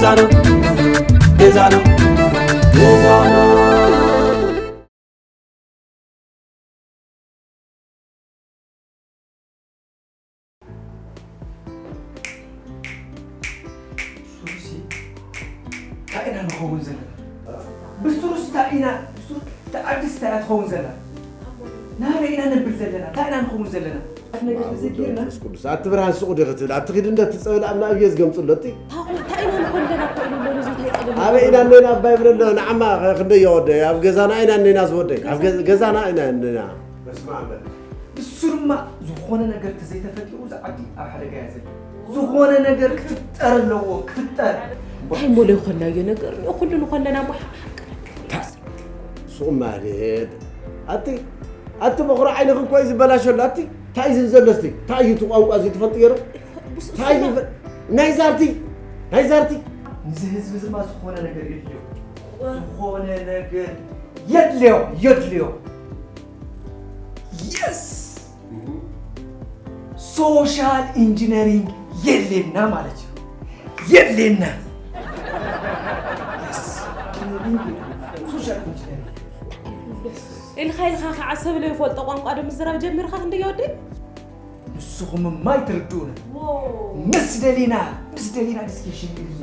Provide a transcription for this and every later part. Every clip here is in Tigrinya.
ገዛና ገዛና ሱሩሲ እንታይ ኢና ንኸውን ዘለና? ብሱሩስ እንታይ ኢና? ብሱሩስ እንታይ ዓድስ እንታይ እያ ትኸውን ዘላ? ናበይ ኢና ነብል ዘለና? እንታይ ኢና ንኸውን ዘለና? ኣፍ ነገር ኣቡ ተዘጊርና? መንፈስ ቅዱስ፣ ኣቲ ብርሃን ስቕ ዲኺ ትብል? ኣቲ ኺድ እንደ ትጸበል ኣብ ናብየ ዝገምጽ ኣሎ፣ እቲ እንታይ ኢና ንኾን ዘለና እኮ ኢሉ ኣሎ፣ እዚ እንታይ ጸገም ኣበይ ኣለዎ? ኢና እኔና ኣባይ ብለሎ፣ ንዓማ ክንደይ እየ ወደይ? ኣብ ገዛና ኢና እኔና ዝወደይ? ኣብ ገ-፣ ገዛና ኢና እኔና። በስመ ኣብ። እሱ ድማ ዝኾነ ነገር ተዘይተፈጢሩ፣ እዚ ዓዲ ኣብ ሓደጋ እያ ዘላ። ዝኾነ ነገር ክፍጠር ኣለዎ፣ ክፍጠር። እንታይ ሞለ ይኾናዮ ነገር? ኩሉ ንኾን ኣለና እሞ ሓ-፣ ሓቂ ነገር። ታ-፣ ሱቕ ማለት። ኣቲ፣ ኣቲ በኹሪ ዓይንኺ እኮ እዩ ዝበላሸሉ። ኣቲ፣ እንታይ እዩ ዝብል ዘሎ እስቲ? እንታይ እዩ እቲ ቋንቋ እዚ ትፈልጥዮ ዶ? ብስ-፣ እንታይ እዩ ስማ- ዝፈ-፣ ናይ ዛርቲ፣ ናይ ዛርቲ። ንዚ ህዝቢ እዚ ድማ ዝኾነ ነገር የድልዮ። ዝኾነ ነገር የድልዮ፣ የድልዮ። የስ! ሶሻል ኢንጂነሪንግ የድልየና ማለት እዩ። የድልየና። የስ! ሶሻል ኢንጂነሪንግ። ኢልካ ኢልካ ከዓ ሰብ ለይፈልጦ ቋንቋ ዶ ምዝራብ ጀሚርካ ክንደይ ወዲ? ንስኹም እማ ኣይትርድኡን። ዎ። ምስ ደሊና፣ ምስ ደሊና ዲስከሽን ይድሊ።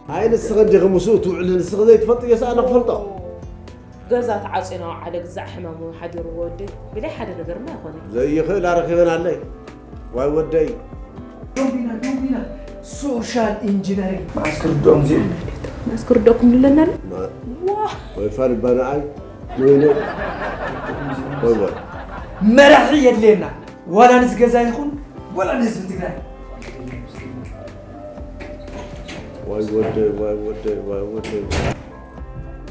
ኣይ ንስኺ እንዲኺ ምስኡ ትውዕሊ፣ ንስኺ ዘይትፈልጥዮ ሰኣነ ክፈልጦ። ገዛ ተዓጽዮ እናወዓለ ግዛዕ ሕማሙ ሓዲሩ ወደይ። ብለይ ሓደ ነገርማ ኣይኮነን። ዘይኽእል ኣረኺበን ኣለይ። ዋይ ወደይ። ዶንቢና፣ ዶንቢና። ሶሻል ኢንጂነሪንግ። መዓስ ክርድኦም እዚኦም? መዓስ ክርድኦኩም ንብለና ኣሎ? ማ-፣ ዋ። ወይ ፋል ባናኣይ፣ ንወይነ። ወይ ወይ። መራሒ የድልየና። ዋላ ንዚ ገዛ ይኹን፣ ዋላ ንህዝቢ ትግራይ። ዋይ ወደይ፣ ዋይ ወደይ፣ ዋይ ወደይ።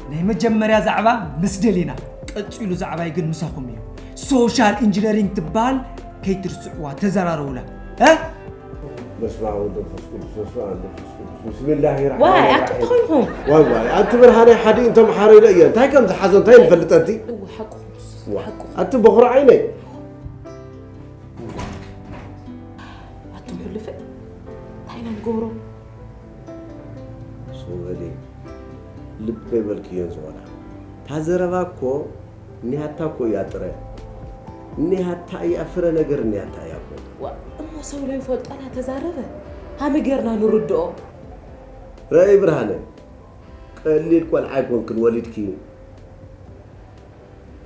ናይ መጀመርያ ዛዕባ ምስ ደሊና፣ ቀጺሉ ዛዕባይ ግን ምሳኹም እዩ። ሶሻል ኢንጂነሪንግ ትበሃል ከይትርስዕዋ፣ ተዘራረቡላ። እ? በስመ ኣብ ወወልድ ወመንፈስ ቅዱስ፣ በስመ ኣብ ወወልድ ወመንፈስ ቅዱስ። ብስሚላሂ ራሕማን ዋይ፣ ራሒም። ኣቱም ትኾንኩም? ዋይ፣ ዋይ፣ ኣንቲ ብርሃነይ ሓዲ እንተምሓረ ኢለ እየ። እንታይ ከም ዝሓዞ እንታይ ንፈልጥ ኣንቲ? እወ፣ ሓቁኹም፣ ዋ፣ ሓቁኹም። ኣንቲ በኹሪ ዓይነይ። ኣቱም ሕሉፍ፣ እንታይ ኢና ንገብሮ? ሶበሊ፣ ልበይ በልክየን ዝኾና። እታ ዘረባ እኮ እኒሃታ እኮ እያ ጥረ። እኒሃታ እያ ፍረ ነገር እኒሃታ እያ እኮ። ዋ፣ እሞ ሰብ ለይፈልጦ እናተዛረበ ሃመይ ጌርና ንርድኦ? ረኣይ ብርሃነ፣ ቀሊል ቆልዓ ኣይኮንክን ወሊድኪ።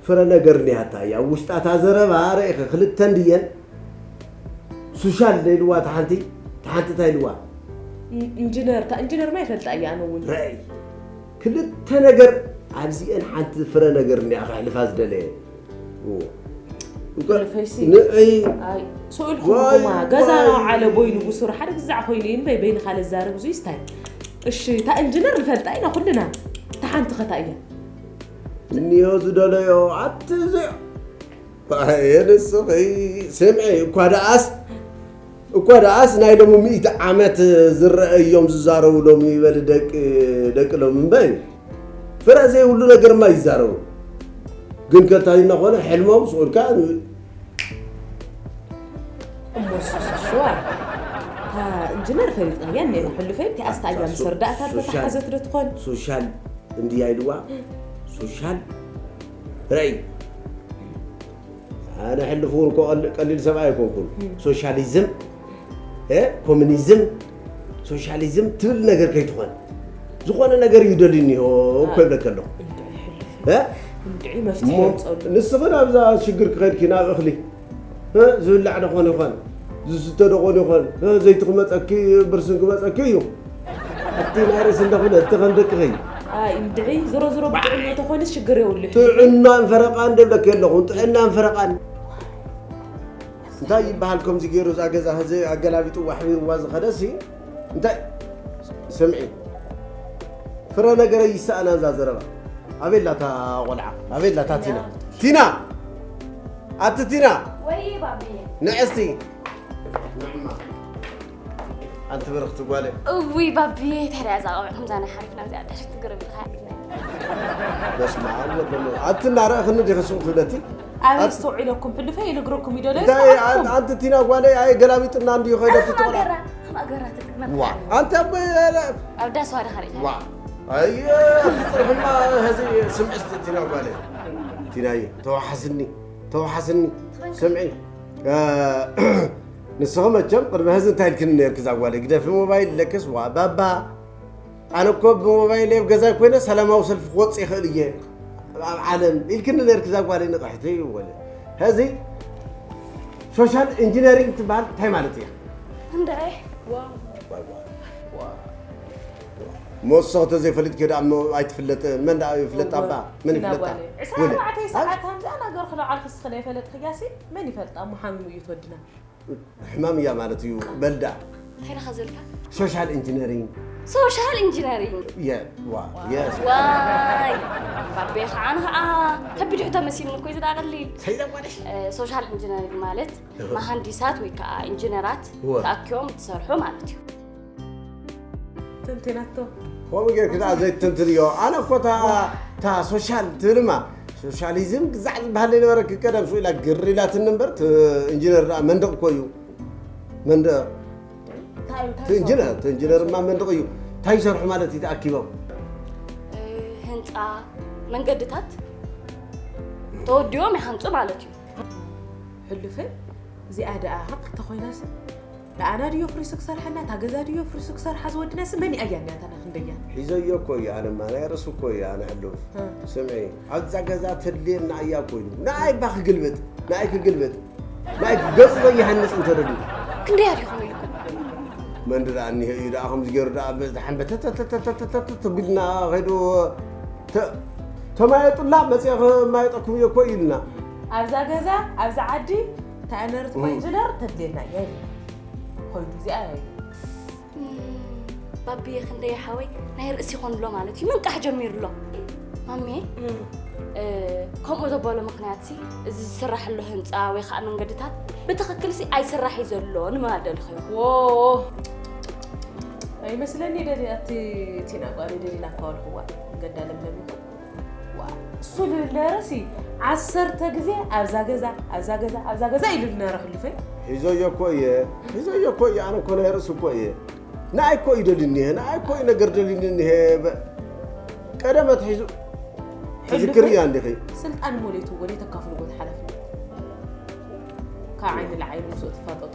ፍረ ነገር እኒሃታ እያ። ኣብ ውሽጣ እታ ዘረባ ረኢኺ ክልተ እንድየን ሱሻል ኢልዋ እታ ሓንቲ፣ እታ ሓንቲ እንታይ ኢልዋ? ን-፣ ኢንጂነር፣ እታ ኢንጂነር ማ ይፈልጣ እየ ኣነ እውን። ረኣይ፣ ክልተ ነገር ኣብዚአን ሓንቲ ፍረ ነገር እኒኣ ከሕልፋ ዝደለየ። እዎ። እኮ፣ ፈይሲ። ንዒ። ኣይ፣ ስኡልኩም ዋይ፣ እኮማ፣ ገዛ ዋይ። ዓለ ቦይኑ ብሱሩ ሓደ ግዛዕ ኮይኑ እዩ እምበይ በይንኻ ለዛረብ እዙይ ስታይ። እሺ፣ እታ ኢንጂነር ንፈልጣ ኢና ኩልና። እታ ሓንቲ ኸታ እያ። እኒኦ ዝደለዮ ኣቲ እዚ ኣየ ንስኺ ስምዒ፣ እኳ ደኣስ፣ እኳ ደኣስ ናይ ሎሚ ሚእቲ ዓመት ዝረአ እዮም ዝዛረቡ ሎሚ በሊ ደቂ፣ ደቂ ሎሚ እምበይ። ፍረ ዘይብሉ ነገርማ ይዛረቡ። ግን ከታይ እናኾነ ሕልሞም ስቑልካ ን-፣ እሞ ሱስ ሽዋ፣ እታ ኢንጂነር ፈሊጥናያ እኒአና፣ ሕሉፈይ፣ እቲኣስ እታ እያ ምስ ሶ-፣ ርዳእታ ሶሻል፣ ዝተተሓዘት ዶ ትኾን? ሶሻል እንድያ ኢልዋ፣ ሶሻል ረይ። ኣነ ሕልፉ እውን እኮ ቀል-፣ ቀሊል ሰብኣይ ኣይኮንኩን። እም። ሶሻሊዝም፣ እ፣ ኮሙኒዝም፣ ሶሻሊዝም ትብል ነገር ከይትኾን። ዝኾነ ነገር እዩ ደልዩ እኒሆ እኮ ኣ-፣ ይብለካ ኣለኹ። እንድዒ ሕልፉ። እ? እንድዒ መፍትሒ እሞ የምፀሉ። ንስኺ ናብዛ ሽግር ክኸድኪ ናብ እኽሊ፣ እ፣ ዝብላዕ ደኾን ይኾን፣ ዝስተ ደኾን ይኾን፣ እ፣ ዘይቲ ክመፀኪ፣ ብርስን ክመፀኪ እዩ። ኣቲ ናይ ርእሲ እንዳኹነ፣ እቲ ከም ደቅኺ። ኣይ፣ እንድዒ፣ ዞሮ ዞሮ ብጥዕና ተኾነ ሽግር የብሉ። ጥዕናን ፈረቓን ደብለኪ ኣለኹ፣ ጥዕናን ፈረቓን። እንታይ ይበሃል ከምዚ ገይሩ እዛ ገዛ ህዚ ኣገላቢጥዋ ኣሕቢርዋ ዝኸደሲ? እንታይ? ስምዒ። ፍረ ነገረ ይሰኣና እዛ ዘረባ። ኣበይ ኣላ እታ ቆልዓ? ኣበይ ኣላ እታ ቲና? ቲና! ኣቲ ቲና! ወይ ባብየ። ንዕስቲ። ንዕማ። ኣንቲ ብርኽቲ ጓለይ። እውይ ባብየ፣ እንታይ ደኣ እዛ ቆልዓ ከምዛ ናይ ሓሪፍ ናብዚኣ ድሕሪት ትግርም ኢልካ? በስመ ኣብ ወወልድ ወመንፈስ፣ ኣቲ እናረእኽኒ ዲኺ ስቕ ትብለቲ? ኣበይ ኣት-፣ ኣስተውዒለኩም? ሕሉፈይ ኢሉ እግረኩም ይደሎ እንታይ ይስማዓኩም። ኣን-፣ ኣንቲ ቲና ጓለይ ኣየ ገላቢጥና እንድዩ ከይደ ኣይ፣ እቲ ቆልዓ። ሃገራ። ማእገራትክ ዋ ኣንተ ኣብ ኣብ ዳስ ዋዳ ኻሪእካ ዋ ኣየ ጽርሕማ ሀዚ ስምዕስቲ ቲና ጓለ ቲናይ ተዋሓስኒ ተዋሓስኒ ስምዒ ንስኺ መቸም ቅድሚ ሀዚ እንታይ ኢልክኒ ነርክ እዛ ጓለ ግደፊ ሞባይል ለክስ ዋ ባባ ኣነ እኮ ብሞባይል ኣብ ገዛይ ኮይነ ሰላማዊ ሰልፊ ክወፅእ ይኽእል እየ ኣብ ዓለም ኢልክኒ ነርክ እዛ ጓለይ ንቕሕቲ ወለ ሀዚ ሶሻል ኢንጂነሪንግ ትበሃል እንታይ ማለት እያ እንድዒ ሞሶ ተዘይፈሊጥ ኬዳ እሞ ኣይትፍለጥ መን ደኣ ይፍለጥ ኣባ መን ይፍለጣ ዕስራ ኣርባዕተ ሰዓት ሃምዛ ነገር ክሎ ዓርኪ ስኽለ ይፈለጥ ክያሲ መን ይፈልጣ እሞ ሓሚሙ እዩ ትወድና ሕማም እያ ማለት እዩ በልዳ እንታይ ደኻ ዘልካ ሶሻል ኢንጂነሪንግ ሶሻል ኢንጂነሪንግ የ ዋ የስ ዋይ ባቤ ከዓ ንኸዓ ከቢድ ሕቶ መሲልኒ እኮ እዩ ዝዳ ቀሊል ሰይዳ ጓደሽ ሶሻል ኢንጂነሪንግ ማለት መሃንዲሳት ወይ ከዓ ኢንጂነራት እወ። ተኣኪቦም ትሰርሑ ማለት እዩ ትንቲናቶ ከምኡ ጌርክ ደኣ ዘይትንትንዮ ኣነ እኮ እታ እታ ሶሻል ትብልማ ሶሻሊዝም ግዛዕ ዝበሃል ዘይነበረኪ ቀደም ስኡ ኢላ ግር ኢላትኒ እምበር ት- ኢንጂነር ደኣ መንደቕ እኮ እዩ መንደቕ እንታይ እዩ ት- ኢንጂነር ት- ኢንጂነርማ መንደቕ እዩ እንታይ ይሰርሑ ማለት እዩ ተኣኪቦም ህንፃ መንገድታት ተወዲኦም ይሃንፁ ማለት እዩ ሕሉፈ እዚኣ ደኣ ሃቕ ተኾይናስ ንኣና ድዮ ፍሪሱ ክሰርሐና እታ ገዛ ድዮ ፍሪሱ ክሰርሓ ዝወድናስ መን እያ እያንዳታና ክንደያ ሒዘዮ እኮ እዩ ኣነማ ናይ ርእሱ እኮ እዩ ኣነ ሕሉፍ ስምዒ ኣብዛ ገዛ ተድልየና እያ እኮ ኢሉ ንኣይ ባ ክግልብጥ ንኣይ ክግልብጥ ንኣይ ገጹ ዘይሃንጽ እንተደልዩ ክንደይ ኣሪኹም ኢልኩም መንዲ ደኣ እኒሀ እዩ ደኣ ከምዚ ገይሩ ደኣ ብዝሓንበተተተተተተተቢልና ከይዱ ተማየጡላ መፅአ ከማየጠኩም እየ እኮ ኢልና ኣብዛ ገዛ ኣብዛ ዓዲ ተኣነርት ኮንጅነር ተድልየና እያ ኢልና ኮይኑ እዚኣ እያ ኢሉ ባብየ ክንደይ ሓወይ ናይ ርእሲ ይኾን ኣሎ ማለት እዩ ምንቃሕ ጀሚሩ ኣሎ ማሜ ከምኡ ዘበሎ ምክንያት እዚ ዝስራሕ ኣሎ ህንፃ ወይ ከዓ መንገድታት ብትኽክል ሲ ኣይስራሕ እዩ ዘሎ ንምባል ደልኽዮ ኣይመስለኒ ደሊ ኣቲ ቲና ጓል ደሊና እኳ ወልክዋ ገዳ ለምለም ይኹን እሱ ልብል ነረሲ ዓሰርተ ግዜ ኣብዛ ገዛ ኣብዛ ገዛ ኣብዛ ገዛ ኢሉ ነረ ሕልፈይ ሒዞዮ እኮ እየ ሒዞዮ እኮ እየ ኣነ እኮ ናይ ርእሱ እኮ እየ ንኣይ እኮ እዩ ደልኒ እየ ንኣይ እኮ እዩ ነገር ደልኒ እኒሀ ቀደም ኣትሒዙ ትዝክር እያ እንዲኺ ስልጣን ሞሌቱ ወደ ተካፍሉ ጎት ሓላፍነት ካብ ዓይኒ ንዓይኒ ምስኡ ትፋጠጡ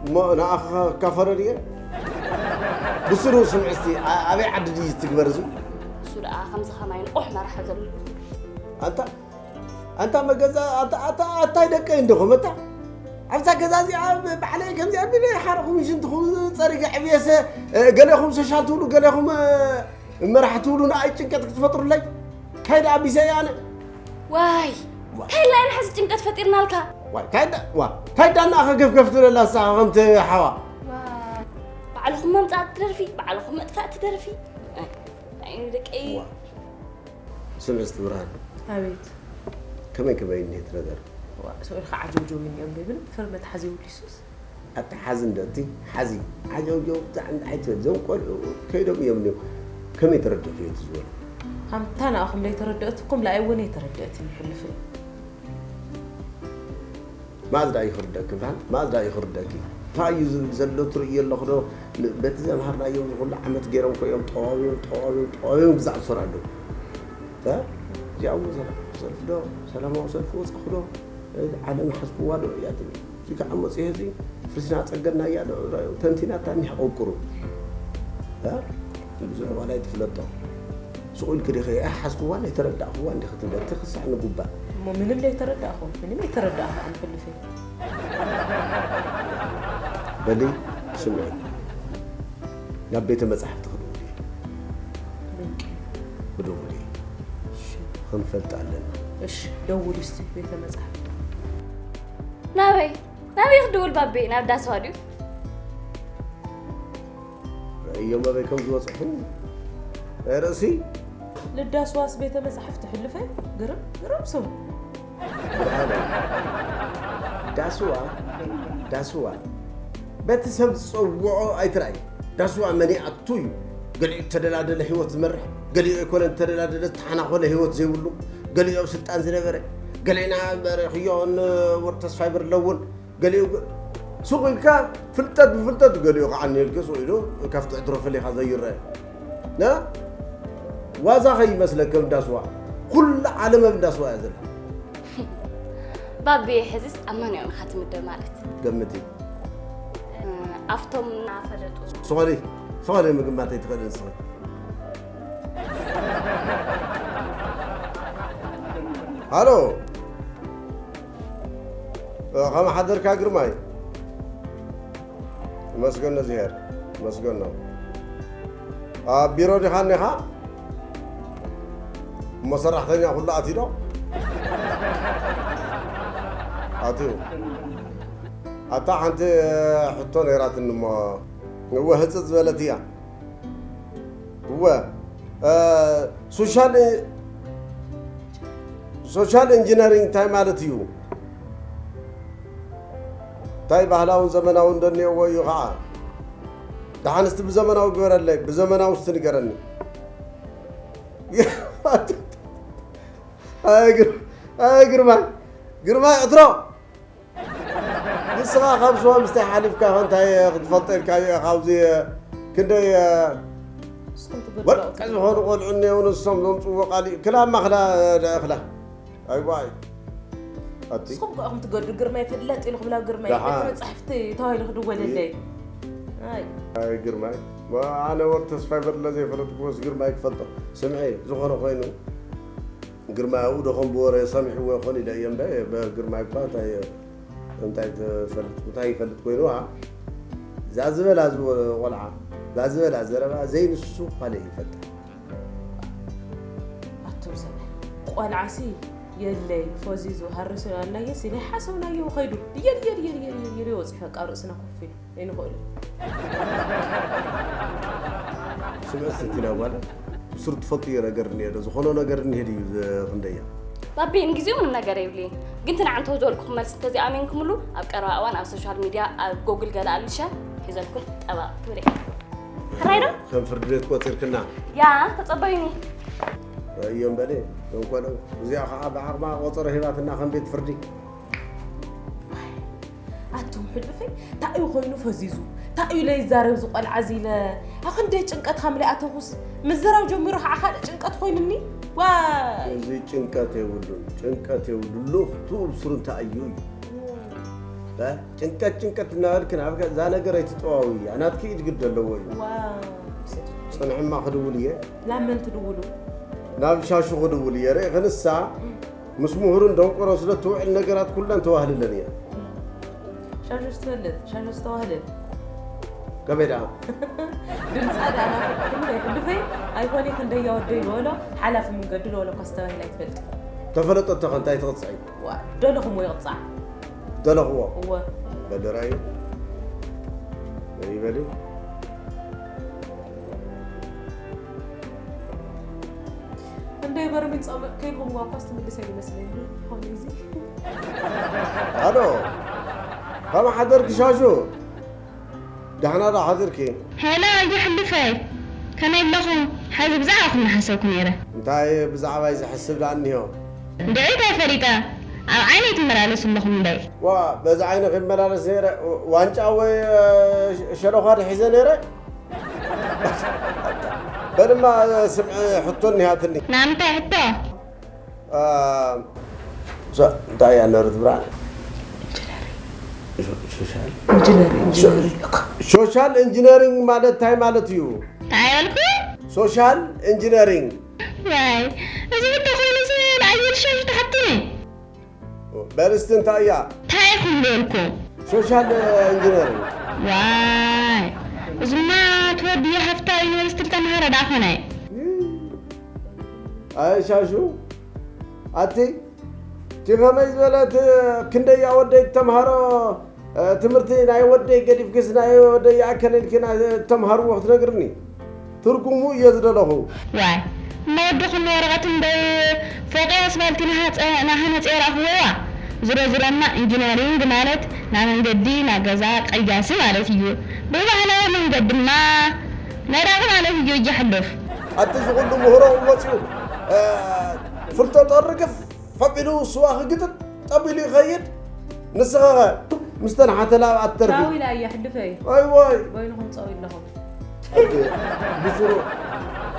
እሞ ንኣኻ ክካፈሎ ድየ ብስሩ ስምዕስቲ ኣበይ ዓዲ ድዩ ዝትግበር እዚ እሱ ደኣ ከምዚ ኸማይ ንቑሕ መራሒ ዘሎ ኣንታ ኣንታ መገዛ ኣታይ ደቀይ እንደኹም ኣታ ኣብዛ ገዛ እዚኣ ባዕለይ ከምዚ ኣቢለ ሓረኹም ሽንትኹም ፀሪገ ዕብየሰ ገሌኹም ሶሻል ትብሉ ገሌኹም መራሕ ትብሉ ንኣይ ጭንቀት ክትፈጥሩለይ ካይድ ኣቢሰ እየ ኣነ ዋይ እንታይ ኢልና ኢና ሕዚ ጭንቀት ፈጢርናልካ እንታይ ዳና ኣኸ ገፍገፍ ትብለላ ንስኻ ከምቲ ሓዋ ባዕልኹም መምፃእቲ ደርፊ ባዕልኹም መጥፋእቲ ደርፊ ደቀይ ስምዕስቲ ብርሃን ኣቤት ከመይ ከመይ እኒሄት ነገር ሰው ኢልካ ዓጀውጀው እኒኦም ብብል ፍርመት ሓዚ ውሊሱስ ኣቲ ሓዚ እንደ እቲ ሓዚ ዓጀውጀው ብጣዕሚ ኣይትበል እዞም ቆልዑ ከይዶም እዮም እኒኦም ከመይ ተረድእክዮ እቲ ዝበሉ ሃምታ ንኣኹም ለይተረድአትኩም ለኣይ እውን ኣይተረድአትን ይሕልፍን ማዝዳ እዩ ክርደክ ብርሃን ማዝዳ እዩ ክርደክ እንታይ እዩ ዝብል ዘሎ ትርእዮ ኣለኹ ዶ በቲ ዘምሃርናዮም ዝኩሉ ዓመት ገይሮም ኮይኦም ጠዋብዮም ጠዋብዮም ጠዋብዮም ግዛዕ ዝፈር ኣለዉ እዚኣ እውን ሰልፊ ዶ ሰላማዊ ሰልፊ ወፃኹ ዶ ዓለም ሓስብዋ ዶ እያ ትብል እዚ ከዓ መፅሄ እዚ ፍርስና ፀገና እያ ዶ ተንቲናታ እኒሕ ቀውቅሩ ብዙሕ ዋላ ይትፍለጦ ስቑ ኢልክ ዲኺ ኣይሓስብዋን ኣይተረዳእኽዋን ዲኺ ትብለቲ ክሳዕ ንጉባእ እሞ ምንም ለይተረዳእኹ ምንም ኣይተረዳእኹ ኣነ ሕልፊ በሊ ስምዒ ናብ ቤተ መጻሕፍቲ ክድውል እየ ምንቂ ክድውል እየ ክንፈልጥ ኣለና እሺ ደውል እስቲ ቤተ መጻሕፍቲ ናበይ ናበይ ክድውል ባቤ ናብ ዳስዋ ድዩ እዮም ኣበይ ከም ዝበፅሑ ናይ ርእሲ ልዳስዋስ ቤተ መጻሕፍቲ ሕልፈ ግርም ግርም ስሙ ብርሃነ ዳስዋ ዳስዋ በቲ ሰብ ዝፀውዖ ኣይትርኣይ ዳስዋ መን ይኣቱ እዩ ገሊኡ እተደላደለ ህይወት ዝመርሕ ገሊኡ ኣይኮነን እተደላደለ ዝተሓናኾለ ህይወት ዘይብሉ ገሊኡ ኣብ ስልጣን ዝነበረ ገሊእና በረኽዮ ወርቅ ተስፋይ ብርለውን ገሊኡ ሱቕ ኢልካ ፍልጠት ብፍልጠት ገሊኡ ከዓ እኒኤልክ ሱቕ ኢሉ ካብቲ ዕትሮ ፈሊኻ ዘይረአ። ና? ዋዛ ከይመስለክ ከም እንዳስዋ። ኩሉ ዓለም ኣብ እንዳስዋ እያ ዘላ። ባቢ፣ ሕዚስ ኣብ መን ኢኻ ትምደብ ማለት? ገምቲ። ኣብቶም እናፈለጡ። ሶሪ፣ ሶሪ ምግማት ኣይትኽእልን ንስኺ። ሃሎ፣ ከመይ ሓደርካ ግርማይ? መስገን ነዚሄር፣ መስገን ነው። ኣብ ቢሮ ዲኻ እኒኻ? እሞ ሰራሕተኛ ኩሉ ኣትዩ ዶ? ኣትዩ። ኣታ ሓንቲ ሕቶ ነይራትኒ እሞ፣ እወ ህጽጽ ዝበለት እያ። እወ፣ እ፣ ሶሻል፣ ሶሻል ኢንጂነሪንግ እንታይ ማለት እዩ? እንታይ ባህላውን ዘመናውን እንደኒኦዎ እዩ ኸዓ። ደሓን እስቲ ብዘመናዊ ግበረለይ፣ ብዘመናዊ እስቲ ንገረኒ። ኣይ ግር-፣ ኣይ ግርማይ፣ ግርማይ ዕትሮ። ንስኻ ካብ ስዋ ምስታይ ሓሊፍካ እንታይ ክትፈልጦ ኢልካ እዩ? ካብዚ ክንደይ ንስኹም ትገድሉ ወርቂ ዝኾኑ ቆልዑ እኒአው፣ ንሶም ዘምፅዎ ቃል እዩ። ክላ ማኽላ ደእኽላ። ኣይ ዋይ። ኣቲ ንስኹም ከ እኹም ትገዱ ግርማይ ፍለጥ ኢሉ ክብላ ግርማይ ደሓ። ቤተ መጻሕፍቲ ተባሂሉ ክድወለለይ። ኣይ ኣይ ግርማይ። ዋ፣ ኣነ ወርቂ ተስፋይ በርለ ዘይፈለጥኩዎስ ግርማይ ክፈልጦ። ስምዒ፣ ዝኾነ ኮይኑ ግርማይ ኣብኡ ደኾን ብወረ ሰሚዕዎ ይኾን ኢለ እየ እምበር፣ በ-፣ ግርማይ እኳ እንታይ፣ እንታይ ትፈልጥ፣ እንታይ ይፈልጥ ኮይኑ፣ ኣ? እዛ ዝበላ ዝወ-፣ ቆልዓ፣ እዛ ዝበላ ዘረባ ዘይንሱ ካልእ ይፈልጥ። ኣቱም ሰብ ቆልዓሲ የለይ ፈዚዙ ሃርሶ ኣላየሲ ናይ ሓሰውናዮ ኸይዱ ድየ ድየ ድየ ድየ ድየ ድየ ድየ ወፂሑ በቃ ርእስና ኮፍ ኢሉ ኣይንኽእሉ ስምዕስ እቲ ናይ ጓል ብስሩ ትፈልጥዮ ነገር እኒሄ ዶ ዝኾነ ነገር እኒሄ ድዩ ዝ-፣ ክንደያ ባቢ ንግዜኡ ምንም ነገር የብልይን ግን ትናዕ እንተው ዝበልኩኹም መልሲ እንተዘይኣሚንኩምሉ ኣብ ቀረባ እዋን ኣብ ሶሻል ሚድያ ኣብ ጎግል ገለ ኣልሸ ሒዘልኩም ጠባቕ ክብል እየ ሕራይ ዶ ከም ፍርዲ ቤት ቆፂርክና ያ ተፀበዩኒ እዮም በለ እንኮሎ እዚኣ ከዓ ብዓቕማ ቆፀሮ ሂባትና ከም ቤት ፍርዲ ኣቱም ሕሉፈይ ታእዩ ኮይኑ ፈዚዙ ታእዩ ለይዛረብ ዝቆልዓ እዚ ኢለ ኣኽንደይ ጭንቀት ሃምለይ ኣተኹስ ምዝራብ ጀሚሩ ከዓ ካልእ ጭንቀት ኮይኑኒ ዋይ እዚ ጭንቀት የብሉን ጭንቀት የብሉ ልኽቱ ብስሩ እንታይ እዩ እዩ እ? ጭንቀት ጭንቀት እናበልክ ናብ ገ- እዛ ነገር ኣይትጠዋዊ እያ ናትኪ ኢድ ግድ ኣለዎ እዩ ዋው ፅንሕማ ክድውል እየ ናብ መን ትድውሉ ናብ ሻሹ ክድውል እየ ርኢ ክንሳ ምስ ምሁርን ደንቆሮ ስለ ትውዕል ነገራት ኩለን ተዋህልለን እያ። ሻሹ ስትፈልጥ ሻሹ ዝተዋህልል ከመይ ደኣ? ድምፃ ደኣ ናፍቅኩኒ ኣይሕልፈይ ኣይኮነ ክንደያ ወደይ ዝበሎ ሓላፊ መንገዲ ዝበሎ እኳ ዝተባሂላ ኣይትፈልጥ። ተፈለጠቶ ከ እንታይ ትቕፅዒ? ዋ ደለኹሞ ይቕፃዕ። ደለኽዎ? እወ። በደራዩ ይበሊ። እንደይ በርሚል ጸምእ ከይልኩም ጓኳስ ትምልሰ ይመስለኒ ሆነ እዚ ኣሎ ከመ ሓደርኪ ሻሹ ዳሕና ዶ ሓዲርኪ ሄሎ የሕልፈይ ከመይ ኣለኹም ሓዚ ብዛዕባኹም እናሓሰብኩ ነይረ እንታይ ብዛዕባይ ዝሕስብ ደኣ እኒሆ እንድዒ እንታይ ፈሊጠ ኣብ ዓይነይ ትመላለሱ ኣለኹም እምበይ ዋ በዚ ዓይነ ክመላለስ ነይረ ዋንጫ ወይ ሸሎኻ ድሒዘ ነይረ በልማ ስምዒ ሕቶ እኒሃትኒ ናምንታይ ሕቶ እንታይ እያ ነሩ ትብራ ሶሻል ኢንጂነሪንግ ማለት እንታይ ማለት እዩ እንታይ በልኩ ሶሻል ኢንጂነሪንግ እዚ ሕቶ ኮይኑ ንኣየር ሸሽ ተሓትኒ በልስቲ እንታይ እያ እንታይ ኢኹም በልኩ ሶሻል ኢንጂነሪንግ ዋይ እዝማ ትወድዮ ሃፍታ ዩኒቨርሲቲ ዝተምሃረ ዳኾነ ኣይ ሻሹ ኣቲ እቲ ከመይ ዝበለት ክንደያ ወደይ ተምሃሮ ትምህርቲ ናይ ወደይ ገዲፍክስ ናይ ወደይ ይኣከለልኪ ተምሃርዎ ክትነግርኒ ትርጉሙ እየ ዝደለኹ። ዋይ እሞ ወድኹም ወረቐት እምበይ ፎቕ ኣስፋልቲ ናሃነፀ ይረኽብዋ። ዝሮ ዝሮማ ኢንጂነሪንግ ማለት ናብ መንገዲ ናብ ገዛ ቀያሲ ማለት እዩ። ብባህላዊ መንገድማ ነዳቒ ማለት እዩ እየሕልፍ። ኣቲ ዝኹሉ ምህሮ መፅኡ ፍልጠጦ ርግፍ ፈቢሉ ስዋ ክግጥጥ ጠቢሉ ይኸይድ ንስኸኸ ምስ ተናሓተ ላብ ኣትተርፊ። ቻው ኢላ እያ፣ ሕልፈይ። ኣይ ወይ። በይንኹም ጸው ኢለኹም። ብስሩ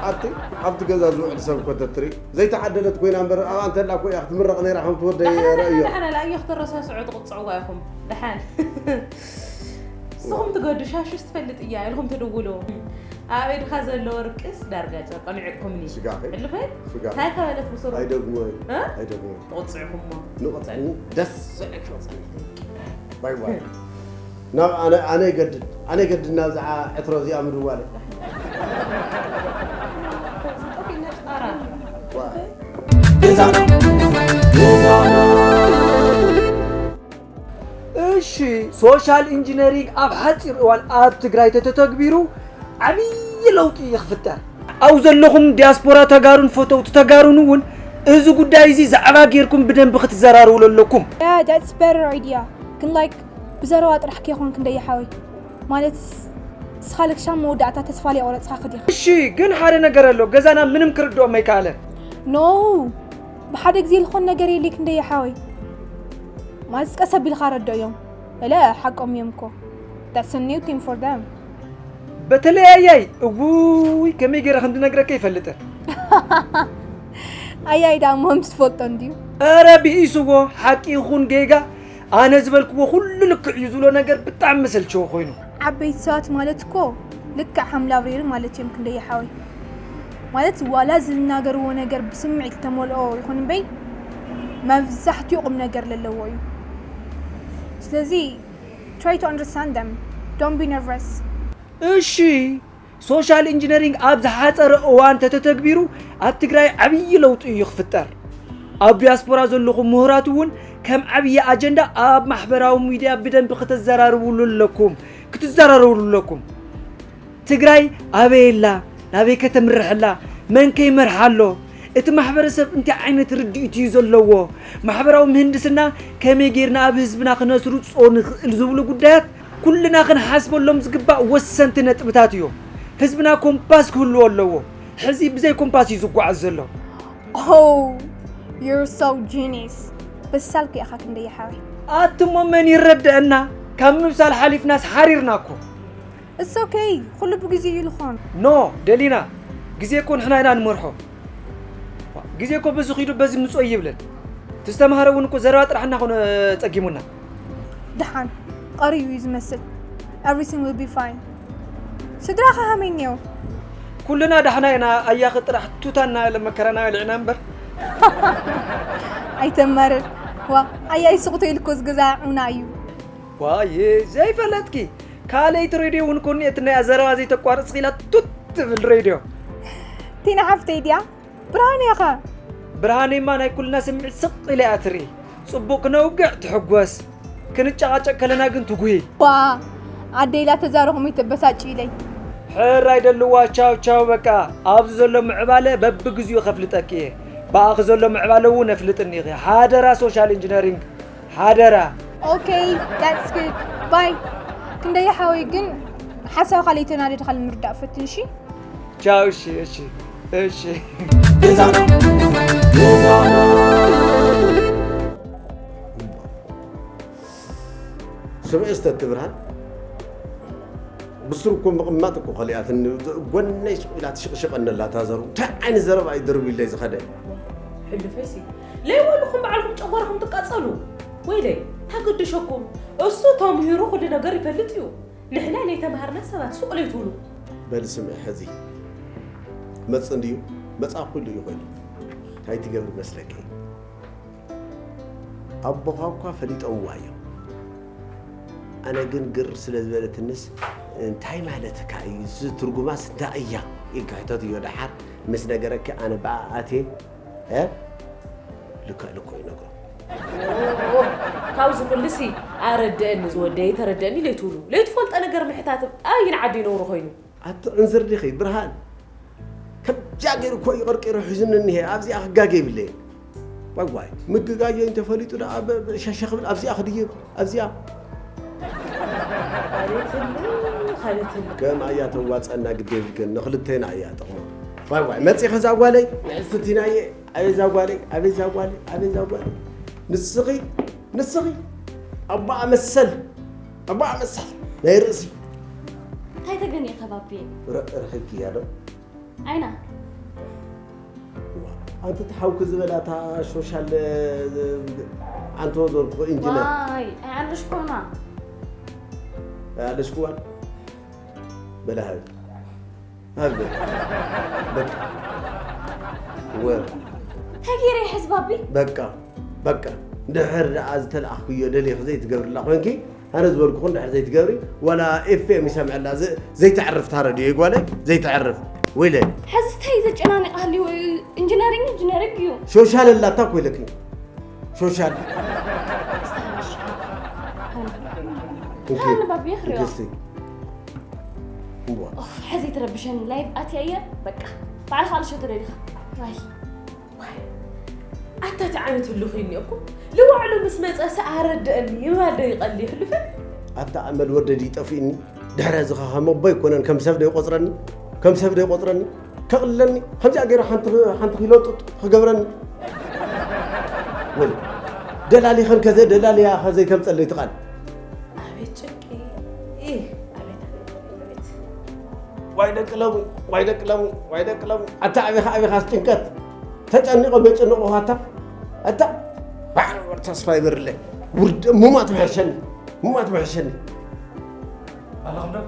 ኣብቲ ኣብቲ ገዛ ዝውዕል ሰብ እኮ ተትርኢ ዘይተዓደለት ኮይና እምበር ኣብኣ እንተላ እኮ እያ ክትምረቕ ነይራ ከም ትወደይ ደሓን ረእዮ። ደሓን ኣላ እየ ክተረሳስዑ ትቕጽዕዋ ኢኹም። ደሓን። ንስኹም ትገዱ ሻሽስ ትፈልጥ እያ ኢልኹም ትድውሉ። ኣበይ ድኻ ዘሎ ወርቅስ ዳርጋ ጨርቀ ንዒቕኩምኒ። ስጋኺ? ሕልፈይ? ስጋኺ? እንታይ ከበለት ብስሩ? ኣይደግሞን እ? ኣይደግሞን ንቕጽዕኹሞ። ንቕጽዑ ደስ ባይ ባይ ናብ ኣነ ኣነ ይገድድ ኣነ ይገድድ ናብዛ ዕትሮ እዚኣ ምድዋለ እሺ ሶሻል ኢንጂነሪንግ ኣብ ሓፂር እዋን ኣብ ትግራይ ተተተግቢሩ ዓብዪ ለውጢ እዩ ክፍጠር። ኣብ ዘለኹም ዲያስፖራ ተጋሩን ፈተውቲ ተጋሩን እውን እዚ ጉዳይ እዚ ዛዕባ ጌርኩም ብደንቢ ክትዘራርብሉ ኣለኩም። Yeah, that's better idea. ግን like ብዘረባ ጥራሕ ከይኮን ክንደይ ሓወይ ማለት ስኻልክ ሻም መወዳእታ ተስፋ ለይቆረፅካ ክዲኻ እሺ ግን ሓደ ነገር ኣሎ ገዛና ምንም ክርድኦም ኣይከኣለን። ኖ ብሓደ ግዜ ዝኾን ነገር የለይ ክንደይ ሓወይ ማለት ቀስ ኣቢልካ ረድኦም እለ ሓቆም እዮም እኮ that's a new thing for them በተለያያይ እውይ ከመይ ገይረ ከም ዝነግረካ ይፈልጥን ኣያይ ዳ ሞምስ ትፈልጦ እንድዩ ኧረ ብኢስዎ ሓቂ ይኹን ጌጋ ኣነ ዝበልክዎ ኩሉ ልክዕ እዩ ዝብሎ ነገር ብጣዕሚ መሰልቸዎ ኮይኑ ዓበይቲ ሰባት ማለት እኮ ልክዕ ሓምላ ኣብሪሪ ማለት እዮም ክንደይ ሓወይ ማለት ዋላ ዝናገርዎ ነገር ብስምዒት ዝተመልኦ ይኹን እምበይ መብዛሕትኡ ቁም ነገር ለለዎ እዩ ስለዚ try to understand them don't be nervous እሺ ሶሻል ኢንጂነሪንግ ኣብ ዝሓፀረ እዋን ተተተግቢሩ ኣብ ትግራይ ዓብዪ ለውጢ እዩ ክፍጠር ኣብ ዲያስፖራ ዘለኹም ምሁራት እውን ከም ዓብዪ ኣጀንዳ ኣብ ማሕበራዊ ሚድያ ብደንቢ ከተዘራርብሉ ኣለኩም ክትዘራረብሉ ኣለኩም ትግራይ ኣበይ ኣላ ናበይ ከተምርሕ ኣላ መን ከይመርሓ ኣሎ እቲ ማሕበረሰብ እንታይ ዓይነት ርድኢት እዩ ዘለዎ ማሕበራዊ ምህንድስና ከመይ ጌርና ኣብ ህዝብና ክነስርፆ ንኽእል ዝብሉ ጉዳያት ኩልና ክንሓስበሎም ዝግባእ ወሰንቲ ነጥብታት እዮም። ህዝብና ኮምፓስ ክህልዎ ኣለዎ። ሕዚ ብዘይ ኮምፓስ እዩ ዝጓዓዝ ዘሎ። Oh, you're so genius. በሳልኩ ኢኻ ክንደይ ሓወይ። ኣትሞ መን ይረድአና? ካብ ምብሳል ሓሊፍናስ ሓሪርና እኮ። It's okay. ኩሉ ብግዜ እዩ ልኾን። ኖ ደሊና፣ ግዜ እኮ ንሕና ኢና ንመርሖ። ግዜ እኮ በዚ ኺዱ በዚ ምፅኦ ይብለን። እቲ ዝተምሃረ እውን እኮ ዘረባ ጥራሕ እናኾነ ፀጊሙና። ደሓን ቀርዩ እዩ ዝመስል። Everything will be fine. ስድራኻ ሃመይ እኒኦ? ኩልና ዳሕና ኢና ኣያኺ ጥራሕ ቱታና ኢለ መከራና በሊዕና እምበር። ኣይተማርር ዋ ኣያይ ስቕቶ ኢልኮ ዝገዛ ዑና እዩ። ዋይ ዘይፈለጥኪ ካልኣይቲ ሬድዮ እውን ኮኒ እቲ ናይ ኣዘረባ ዘይተቋርፅ ኺላ ቱት ትብል ሬድዮ። ቲና ሓፍተይ ድያ? ብርሃን ኢኻ። ብርሃነይማ ናይ ኩልና ስምዒት ስቕ ኢለ እያ ትርኢ። ፅቡቕ ክነውግዕ ትሕጎስ፣ ክንጨቓጨቕ ከለና ግን ትጉሂ። ዋ ኣደይ ኢላ ተዛረኹም ይተበሳጭ ኢለይ። ሕራይ ደልዋ ቻው ቻው በቃ። ኣብዚ ዘሎ ምዕባለ በብግዚኡ ከፍልጠኪ እየ። ብኣኺ ዘሎ ምዕባለ እውን ኣፍልጥኒ ኢኺ። ሓደራ ሶሻል ኢንጂነሪንግ ሓደራ። Okay, that's good. Bye. ክንደይ ሓወይ ግን ሓሳብካ ለይተናደድካ ንምርዳእ ፈትን እሺ። ቻው እሺ እሺ እሺ። ስምዒ ስተቲ ብርሃን ብስሩ እኮ ምቕማጥ እኮ ከሊኣትኒ ጎነይ ስቕ ኢላ ትሽቕሽቐኒ ኣላ እታ ዘሩ እንታይ ዓይነት ዘረባ እዩ ድርብ ኢለይ ዝኸደ ሕልፈይሲ ለይበልኹም ባዕልኹም ጨጓራኹም ትቃጸሉ ወይለይ ታገደሸኩም እሱ ተምሂሩ ኩሉ ነገር ይፈልጥ እዩ ንሕና ለይተምሃርና ሰባት ሱቕ ለይትብሉ በል ስምዒ ሕዚ መጽ እንድዩ መጻ ኩሉ እዩ ኮይኑ እንታይ ትገብር መስለኪ ኣቦኻ እኳ ፈሊጦምዋ እዮም ኣነ ግን ግር ስለ ዝበለትንስ እንታይ ማለትካ እዩ እዚ ትርጉማስ እንታይ እያ ኢልካ ሕተት እዮ ደሓር ምስ ነገረኪ ኣነ ብኣ ኣትየ ልክዕ ልኮ ይነግሮ ካብዚ ኩልሲ ኣረደአኒ ዝወደይ ተረደአኒ ለይትብሉ ለይትፈልጦ ነገር ምሕታት ኣበይን ዓዲ ይነብሩ ኮይኑ ኣቲ ዕንዝር ዲኺ ብርሃን ከምዚኣ ገይሩ እኮ እዩ ቀርቂሩ ሒዙኒ እኒሀ ኣብዚኣ ክጋገ የብለይን ዋይ ዋይ ምግጋየ እንተፈሊጡ ደኣ ሸሸ ክብል ኣብዚኣ ክድይብ ኣብዚኣ ካለትሉ ካለትሉ ከም ኣያ ተዋፀና ግዴ ይብልከን ንክልቴና እያ ጥቕማ ዋይ ዋይ መፂ ከዛ ጓለይ ንዕስቲ ቲናየ ኣበይ ዛ ጓለይ ኣበይ ዛ ጓለይ ኣበይ ዛ ጓለይ ንስኺ ንስኺ ኣቦኣ መሰል እባ መሳሕ ናይ ርእሲ እንታይ ተገኒእካ ባቢ? ረ- ረኺብክያ ዶ? ኣይና ኣንቲ ተሓውኪ ዝበላ እታ ሶሻል ኣንተ ወዘርኩ ኢንጂነር ዋይ ኣይዓለሽኮና ኣለሽኩዋን በላ ሃቢ ሃቢ በቃ ወ እንታይ ገይረ ይሕዝ ባቢ? በቃ በቃ ድሕር ደኣ ዝተለኣኽክዮ ደሊኽ ዘይትገብርላ ኮንኪ ኣነ ዝበልኩኹን ድሕር ዘይትገብሪ ዋላ ኤፍኤም ይሰምዐላ ዘይተዕርፍ ታረድዮ ይጓለ ዘይተዕርፍ ወይለ ሕዚ እንታይ ዘጨናኒቕ ሃልዩ ኢንጂነሪንግ ኢንጂነሪንግ እዩ ሾሻል ኣላታ ኮይለኪ ሾሻል ሃኒ ባቢ ይኽሪኦ ንግስቲ እዋ ኦፍ ሕዚ ትረብሸኒ ላይቭ ኣትያ እየ በቃ ባዕልኻ ኣልሸ ትደሊኻ ዋይ ኣታ እቲ ዓይነት ህሉኽ እዩ እኒኦኩም ልዋዕሉ ምስ መፀ ሰ ኣረድአኒ ይባል ዶ ይቐል ይሕልፈ ኣታ ኣመል ወደድ ይጠፊእኒ ድሕረ እዚ ኸ ከም ኣቦ ይኮነን ከም ሰብ ዶ ይቆፅረኒ ከም ሰብ ዶ ይቆፅረኒ ከቕልለኒ ከምዚኣ ገይሩ ሓንቲ ሓንቲ ኪሎ ጡጥ ክገብረኒ ወይ ደላሊ ኸን ከዘ ደላልያ ኸዘይተምፀለይ ትቓል ኣቤት ጭንቂ ኣቤት ኣቤት ዋይ ደቂ ሎሚ ዋይ ደቂ ሎሚ ዋይ ደቂ ሎሚ ኣታ ኣቤኻ ኣቤኻስ ጭንቀት ተጨኒቖም የጨንቑኻታ ኣታ ባዕር ተስፋ ይበርለ ውርድ ሙማት መሐሸኒ ሙማት መሐሸኒ ኣለኹም ዶ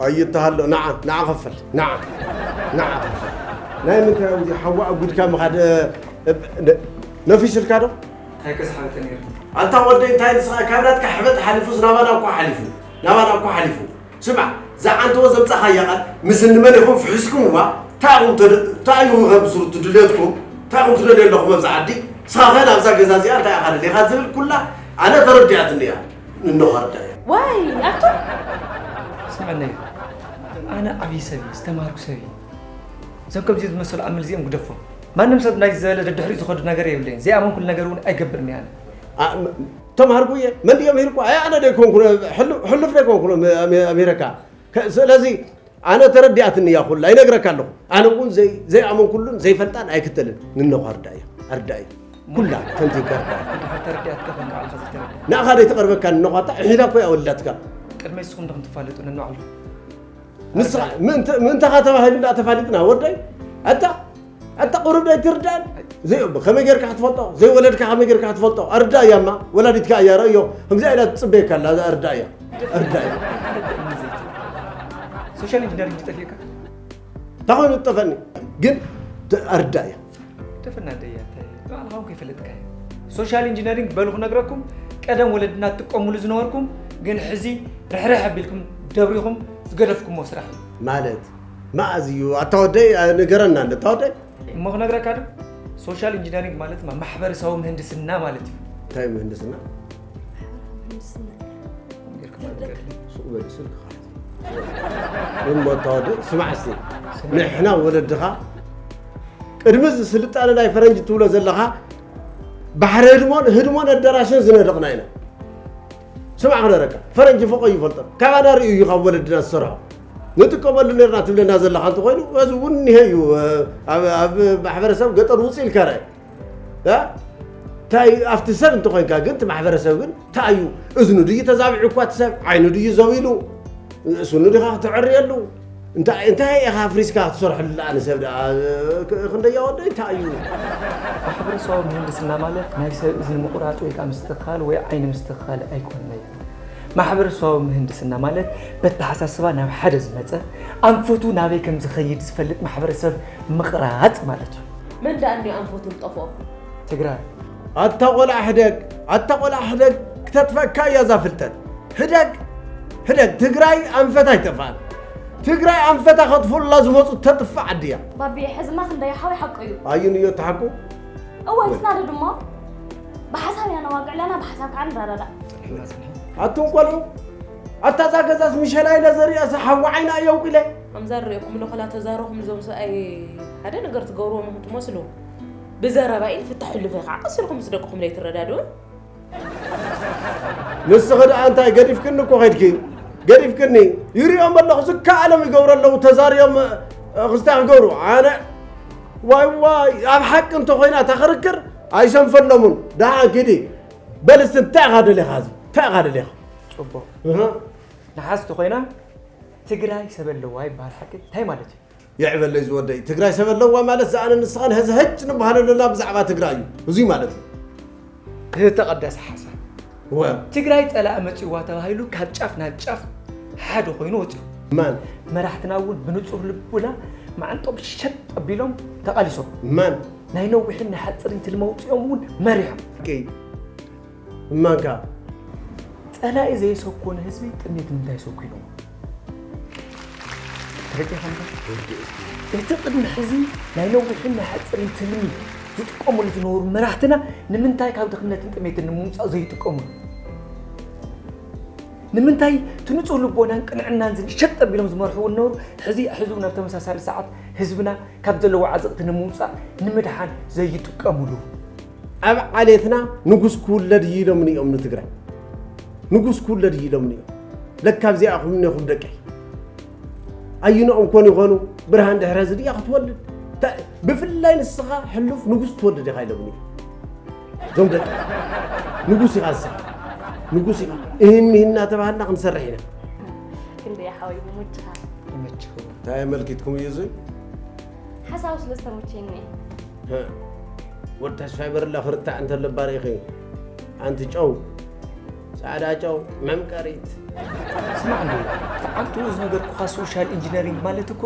ኣይተሃሎ ንዓ ንዓ ኸፈል ንዓ ንዓ ኸፈል ናይ ምንታይ እዚ ሓዋ ኣጉድካ ምኻድ ነፊስልካ ዶ እንታይ ከስሓበተ ነይሩ ኣንታ ወደይ እንታይ ንስኻ ካብ ናትካ ሕበጥ ሓሊፉስ ናባና እኳ ሓሊፉ ናባና እኳ ሓሊፉ ስማዕ ዝዓንተዎ ዘምጻኻያ ቃል ምስ እንመን ኢኹም ፍሒስኩምዋ እንታይ ኢኹም እንታይ ኢኹም ከም ስሩ ትድልየትኩም እንታይ ኢኹም ትደልዩ ኣለኹም ኣብዚ ዓዲ ንስኻ ኸ ናብዛ ገዛ እዚኣ እንታይ ኢኻ ደሊኻ ዝብል ኩላ ኣነ ተረዲኣትኒ እያ እንዶ ኸርዳ እያ ዋይ ኣቶ ስምዐኒ ኣነ ዓብዪ ሰብ እየ ዝተማሃርኩ ሰብ እየ እዞም ከምዚ ዝመሰሉ ኣመል እዚኦም ግደፎም ማንም ሰብ ናይ ዝበለ ደድሕሪኡ ዝኸዱ ነገር የብለይን ዘይኣመንኩሉ ነገር እውን ኣይገብርን እየ ኣነ ተማሃርኩ እየ መን ድዮም ሂርኩ ኣይ ኣነ ደይኮንኩ ሕሉፍ ደይኮንኩ ኣሜረካ ስለዚ ኣነ ተረዲኣትኒ እያ ኩላ ይነግረካ ኣለኹ ኣነ እውን ዘይኣመንኩሉን ዘይፈልጣን ኣይክተልን ንነኳ ኣርዳ እያ ኣርዳ እዩ ኩላ ከምቲ ይቀርዳ ድሕር ተረዲኣትካ ከም ከዓልካ ዘይተረዳ ንኣኻ ደይተቐርበካ ንነኳታ ሒላ እኮ እያ ወላትካ ቅድመይ ንስኹም ዶ ከምትፋለጡ ነንባዕሉ ንስኻ ምእንተ- ምእንተኻ ተባሂሉ እንዳ ተፋሊጥና ወደይ ኣታ ኣታ ቁሩብ ደይ ትርዳን ዘይ ከመይ ጌርካ ክትፈልጦ ዘይወለድካ ከመይ ጌርካ ክትፈልጦ ኣርዳ እያማ ወላዲትካ እያ ረእዮ ከምዚኣ ኢላ ትፅበየካ ኣላ እዛ ኣርዳ እያ ኣርዳ እያ ሶሻል ኢንጂነሪንግ ጠፊእካ እንታይ ኮይኑ ዝጠፈኒ ግን ኣርዳ እያ ደፈና ደያ ባዕልኻ እውን ከይፈለጥካ ሶሻል ኢንጂነሪንግ በሉ ክነግረኩም ቀደም ወለድና ትጥቀሙሉ ዝነበርኩም ግን ሕዚ ርሕርሕ ኣቢልኩም ደብሪኹም ዝገደፍኩሞ ስራሕ እዩ ማለት መኣዝ እዩ ኣታወደይ ንገረና እንደ ታወደይ እሞ ክነግረካ ዶ ሶሻል ኢንጂነሪንግ ማለት ድማ ማሕበረሰባዊ ምህንድስና ማለት እዩ እንታይ ምህንድስና ጌርኩም ኣትገርም። ሱቅ በል ስልክ እሞ ታወደይ ስማዕ እስቲ ንሕና ወለድኻ ቅድሚ እዚ ስልጣነ ናይ ፈረንጂ ትብሎ ዘለኻ ባሕሪ ህድሞን ህድሞን ኣዳራሽን ዝነደቕና ኢና ስማዕ ክነረካ ፈረንጂ ፎቆ ይፈልጦ ካባና ርእዩ እዩ ካብ ወለድና ዝሰርሖ ንጥቀመሉ ነርና ትብለና ዘለኻ እንተኮይኑ እዚ እውን እኒሀ እዩ ኣብ ማሕበረሰብ ገጠር ውፅእ ኢልካ ርኣይ እንታይ ኣብቲ ሰብ እንተኮይንካ ግን እቲ ማሕበረሰብ ግን እንታይ እዩ እዝኑ ድዩ ተዛቢዑ እኳ እቲ ሰብ ዓይኑ ድዩ ዘው ኢሉ ስኑ ዲኻ ክትዕርየሉ እንታይ እንታይ ኢኻ ኣፍሪስካ ክትሰርሐሉ ደኣ ንሰብ ደኣ ክንደያ ወደይ እንታይ እዩ ማሕበረሰባዊ ምህንድስና ማለት ናይ ሰብ እዝኒ ምቁራፅ ወይ ከዓ ምስትኽኻል ወይ ዓይኒ ምስትኽኻል ኣይኮነይ ማሕበረሰባዊ ምህንድስና ማለት በተሓሳስባ ናብ ሓደ ዝመፀ ኣንፈቱ ናበይ ከም ዝኸይድ ዝፈልጥ ማሕበረሰብ ምቕራፅ ማለት እዩ መን ደኣ እኒኦ ኣንፈቱ ዝጠፍኦ ትግራይ ኣታ ቆልዓ ሕደግ ኣታ ቆልዓ ሕደግ ክተጥፈእካ እያ እዛ ፍልጠት ሕደግ ሕደግ ትግራይ ኣንፈታ ኣይጠፍኣን ትግራይ ኣንፈታ ከጥፉላ ዝመፁ ተጥፍእ ዓዲ እያ ባቢ ሕዝማ ክንደይ ሓዊ ሓቁ እዩ ኣዩ ንዮ ተሓቁ እወ ትናደድ እሞ ብሓሳብ ኢና ነዋግዕ ኣለና ብሓሳብ ከዓ ንረዳዳእ ኣቱም ቆልዑ ኣታ እዛ ገዛስ ምሸላ ኢለ ዘሪኣስ ሓዊ ዓይና እየ ኣውቂለ ከምዛ ንሪኦኩም ኣለኹ ላ ተዛረኹም እዞም ሰብኣይ ሓደ ነገር ትገብርዎም ኢኹም ትመስሉ ብዘረባ ኢን ፍታሕ ሕሉፈ ከዓ ቀስ ኢልኩም ምስ ደቅኹም ለይትረዳድኡ ንስኺ ደኣ እንታይ ገዲፍክኒ እኮ ኸድኪ ገዲፍክኒ ይሪኦም ኣለኹ ዝከኣሎም ይገብሩ ኣለዉ ተዛሪዮም ክስታ ክገብሩ ኣነ ዋይ ዋይ ኣብ ሓቂ እንተኾይና እታ ክርክር ኣይሰንፈሎምን ደሓን ኪዲ በል እስቲ እንታይ ኢኻ ደሊኻ እዚ እንታይ ኢኻ ደሊኻ ጽቡቕ። እህ። ንሓስቲ ኮይና ትግራይ ሰብ ኣለዋ ይበሃል ሓቂ እንታይ ማለት እዩ? የዕበለይ ዝወደይ፣ ትግራይ ሰብ ኣለዋ ማለት ዝኣነ ንስኻን ሀዚ ህጭ ንበሃል ኣለና ብዛዕባ ትግራይ እዩ። እዙይ ማለት እዩ። ዝተቐደሰ ሓሳብ። ወ- ትግራይ ጸላኢ መጺዋ ተባሂሉ ካብ ጫፍ ናብ ጫፍ ሓደ ኮይኑ ወፂኡ። ማን? መራሕትና እውን ብንጹር ልቡና መዓንጦም ሸጥ ኣቢሎም ተቓሊሶም። ማን? ናይ ነዊሕን ናይ ሓፂርን ትልሚ ኣውፂኦም እውን መሪሖም። ኦኬ። እማንካ? ጸላኢ ዘይሰኮነ ህዝቢ ጥሜት ንምንታይ ሰኪኑ? ተረዲእካ እንዶ? እቲ ቅድሚ ሕዚ ናይ ነዊሕን ናይ ሓፂርን ትልሚ ዝጥቀሙሉ ዝነበሩ መራሕትና ንምንታይ ካብ ድኽነትን ጥሜትን ንምውፃእ ዘይጥቀሙሉ? ንምንታይ እቲ ንጹህ ልቦናን ቅንዕናን ዝን ሸጥ ኣቢሎም ዝመርሕዎ ነበሩ? ሕዚ ሕዚ እውን ኣብ ተመሳሳሊ ሰዓት ህዝብና ካብ ዘለዎ ዓዘቕቲ ንምውፃእ ንምድሓን ዘይጥቀሙሉ? ኣብ ዓሌትና ንጉስ ክውለድ እዩ ኢሎምኒ እዮም ንትግራይ። ንጉስ ክውለድ እዩ ኢሎምኒ እዮም። ለካ ኣብዚኣ ኢኹም እኒኹም ደቀይ። ኣየንኦም ኮን ይኾኑ? ብርሃን ድሕሪ ሕዚ ድያ ክትወልድ? ታ-፣ ብፍላይ ንስኻ ሕሉፍ ንጉስ ትወልድ ኢኻ ኢሎምኒ እዮም። እዞም ደቀይ። ንጉስ ኢኻ ንስኻ። ንጉስ ኢኻ። እህን ምሂን እናተባሃልና ክንሰርሕ ኢና። ክንደይ ሓወይ ይመችኻ። ይመችኹም። እንታይ ኣመልኪትኩም እዩ እዙይ? ሓሳቡ ስለ ዝተመቸየኒ እየ። ወዲ ተስፋይ በርላ ክርታዕ እንተለባ ርኢኺ፣ ኣንቲ ጨው፣ ጻዕዳ ጨው፣ መምቀሪት። ስማዕ እንዶ፣ እቲ ዓንቱ ዝነገርኩኻ ሶሻል ኢንጂነሪንግ ማለት እኮ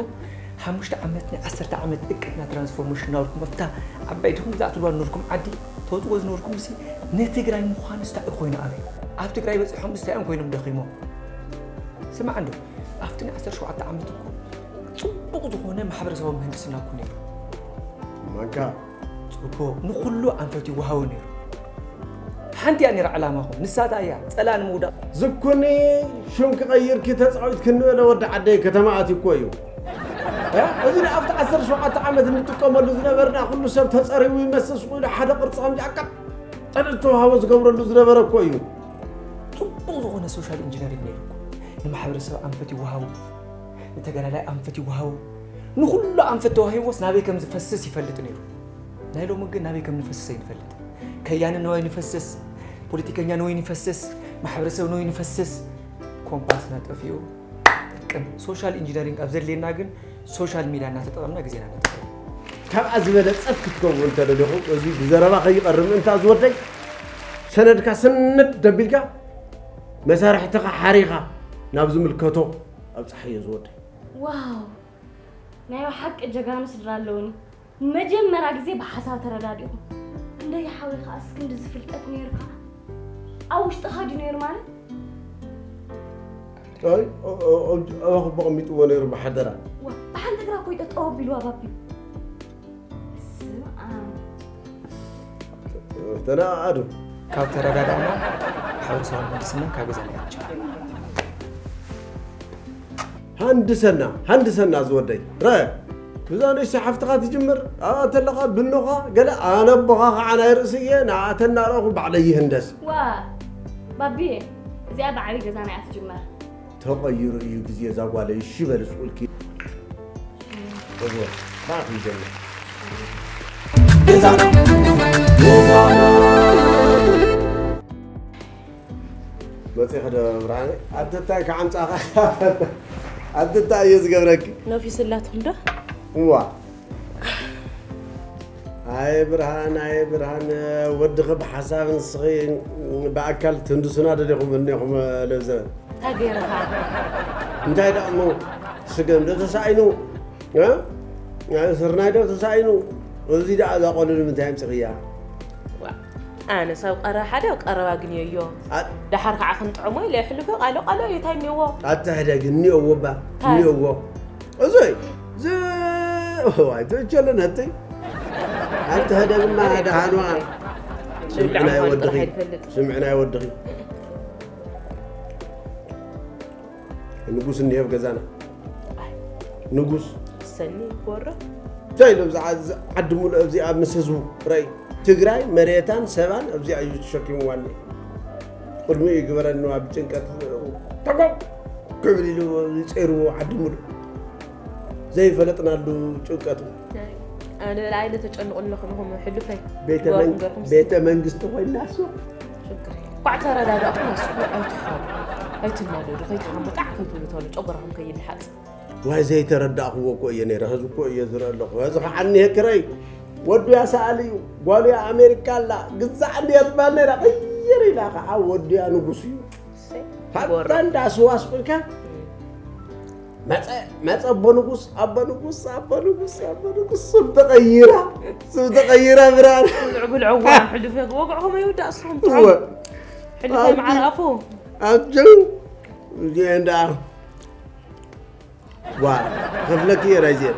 ሓሙሽተ ዓመት ናይ ዓሰርተ ዓመት እቅድና ትራንስፎርሜሽን ናብልኩም ኣብታ ዓባይ ድኹም ግዛእ ትብልዋ ዝነበርኩም ዓዲ ተውፅዎ ዝነበርኩም ሲ ንትግራይ ምዃን ስታይ ኮይኑ ኣበይ ኣብ ትግራይ በፂሖም ስታይ እዮም ኮይኖም ደኺሞም። ስማዕ እንዶ፣ ኣብቲ ናይ ዓሰርተ ሸውዓተ ዓመት እኮ ፅቡቕ ዝኾነ ማሕበረሰባዊ ምህንድስና እኮ ነይሩ። ማንካ? ፅቡቕ፣ ንኹሉ ኣንፈት ይወሃቦ ነይሩ። ሓንቲ እያ ነይራ ዕላማኹም፣ ንሳታ እያ ፀላ ንምውዳቕ። ዝኩኒ ሽም ክቐይርኪ ተፃዊትኪ እንበለ ወዲ ዓደይ ከተማ ኣትዩ እኮ እዩ። እ? እዚ ንኣብቲ ዓሰርተ ሸውዓተ ዓመት እንጥቀመሉ ዝነበርና ኩሉ ሰብ ተፀሪቡ ይመስል ስቕ ኢሉ ሓደ ቅርፂ ከምዚ ኣቀጥ ጠደድ ተዋህቦ ዝገብረሉ ዝነበረ እኮ እዩ። ፅቡቕ ዝኾነ ሶሻል ኢንጂነሪንግ ነይሩ እኮ። ንማሕበረሰብ ኣንፈት ይወሃቦ፣ ንተጋዳላይ ኣንፈት ይወሃቦ፣ ንኹሉ ኣንፈት ተዋሂቦስ ናበይ ከም ዝፈስስ ይፈልጥ ነይሩ። ናይ ሎሚ ግን ናበይ ከም ንፈስስ ኣይንፈልጥ። ከያኒ ንወይ ንፈስስ፣ ፖለቲከኛ ንወይ ንፈስስ፣ ማሕበረሰብ ንወይ ንፈስስ። ኮምፓስና ጠፊኡ። ጥቅም ሶሻል ኢንጂነሪንግ ኣብ ዘድልየና ግን ሶሻል ሚድያ እናተጠቐምና ግዜና ነጥፍእ። ካብኣ ዝበለጸት ክትከውን እንተደሊኹም፣ እዚ ብዘረባ ከይቐርብ ምእንታ ዝወደይ፣ ሰነድካ ስንድ ደቢልካ፣ መሳርሕትኻ ሓሪኻ ናብ ዝምልከቶ ኣብጽሓዮ ዝወደይ። ዋው! ናይ ብሓቂ ጀጋኑ ስድራ ኣለውኒ። መጀመርያ ግዜ ብሓሳብ ተረዳዲእኹም። ክንደይ ሓዊ ከኣ እስክንድዚ ፍልጠት ነይርካ? ኣብ ውሽጥኻ ድዩ ነይሩ ማለት? ኣይ፣ ኦ-፣ ኦ-፣ ኦ-፣ ኣባኹ በቐሚጥዎ ነይሩ ብሓደራ። ዋ፣ ብሓንቲ እግራ እኮ እዩ ጠጠው ኣቢልዋ ባቢ። በስመ ኣብ። ተናኣዱ። ካብ ተረዳዳእና፣ ማሕበረሰባዊ ምህንድስና ካብ ገዛና እያ ትጅምር። ሃንድሰና፣ ሃንድሰና ዝወደይ። ረ፣ ብዛ ንእሽተይ ሓፍትኻ ትጅምር። ኣብኣ ተለኻ ብኖኻ፣ ገለ ኣነ ኣቦኻ ኸዓ ናይ ርእሲ እየ፣ ንኣተና ረኹ ባዕለይ ይህንደስ። ዋ፣ ባቢየ፣ እዚኣ ብዓብዪ ገዛና እያ ትጅመር። ተቐይሩ እዩ ግዜ እዛ ጓለይ፣ እሺ በል ስቁልኪ። እወ፣ ባክ ይጀምር። ገዛና፣ ገዛና። መጺኺ ዶ ብርሃነ? ኣንተ እንታይ ክዓምጻኻ? ኣንተ እንታይ እየ ዝገብረኪ? ነፊስላትኩም ዶ? እዋ። ኣየ ብርሃን፣ ኣየ ብርሃን፣ ወድኺ ብሓሳብ ንስኺ ብኣካል ትህንድሱና ደሊኹም እኒኹም ለብዘበን። እንታይ ገይረ ኸዓ? እንታይ ደኣ እሞ ስገም ዶ ተሳኢኑ? እ? ስርናይ ዶ ተሳኢኑ? እዚ ደኣ እዛ ቆሉ ንምንታይ ኣምጺኽያ? ዋ፣ ኣነ ሰብ ቀረባ ሓደ ቀረባ ግን የዮ። ኣ- ደሓር ከዓ ክንጥዕሞ ኢለ የሕልፎ ቃሎ ቃሎ እዩ፣ እንታይ እኒኦዎ? ኣታ ህደግ እኒኦዎ እባ፣ እንታይ? እኒኦዎ። እዞይ፣ ዝ-፣ ዋይ፣ ትእቸለ ነቲ። ኣታ ህደግማ ደሓንዋ። ስምዒ ናይ ወድኺ። ስምዒ ናይ ወድኺ። ንጉስ እኒሀ ኣብ ገዛና። ኣይ። ንጉስ። ሰኒ፣ ቦሮ። እንታይ ኢሉ ኣብዚ ዓ-፣ እዚ ዓዲ ሙሉእ ኣብዚኣ ምስ ህዝቡ ርኣይ። ትግራይ መሬታን ሰባን ኣብዚኣ እዩ ተሸኪምዋ እኒሀ። ቅድሚኡ ይግበረኒ ብጭንቀት ተጎም ክብል ኢሉ ይፀይርዎ ዓዲ ሙሉእ። ዘይፈለጥናሉ ጭንቀቱ። ኣይ፣ ኣነ ላዕሊ ተጨንቑ ኣለኹም ኢኹም ሕሉፈይ። ቤተ ጎቦ መን-፣ ክንገርኩም ቤተ መንግስቲ ኮይና እሱ። ሽግር የለን። ኳዕ ተረዳዳእኩም ኣስቡ ኣይትሓሩ። ኣይትናደዱ፣ ከይትሓሙ ጣዕ ከይትብሉ ተሉ ጨጎራኹም ከይልሓጽ። ዋይ ዘይተረዳእኽዎ እኮ እየ ነይረ። ሕዚ እኮ እየ ዝርኢ ኣለኹ። ሕዚ ከዓ እኒሀ ክረይ ወዱያ ሰኣሊ እዩ፣ ጓሉያ ኣሜሪካ ኣላ፣ ግዛዕ እንድያ ትበሃል ነይራ። ቅይር ኢላ ከዓ ወዱያ ንጉስ እዩ። እሰይ፣ ሓታ ጎረም። እንዳ ስዋ ኣስቑልካ መፀ መፀ ኣቦ ንጉስ፣ ኣቦ ንጉስ፣ ኣቦ ንጉስ፣ ኣቦ ንጉስ። ስም ተቐይራ፣ ስም ተቐይራ ብራር። ጉልዕ ጉልዕ እዋ ሕሉፍ ወግዕኹም ኣይውዳእ እስኹም እወ። ጥዑም። ሕሉፍ ኣቢ- ኣይመዓር ኣፉ። ኣብጀው እንዲኤ እንዳ ዋ ክፍለክ እየ ራይዜን።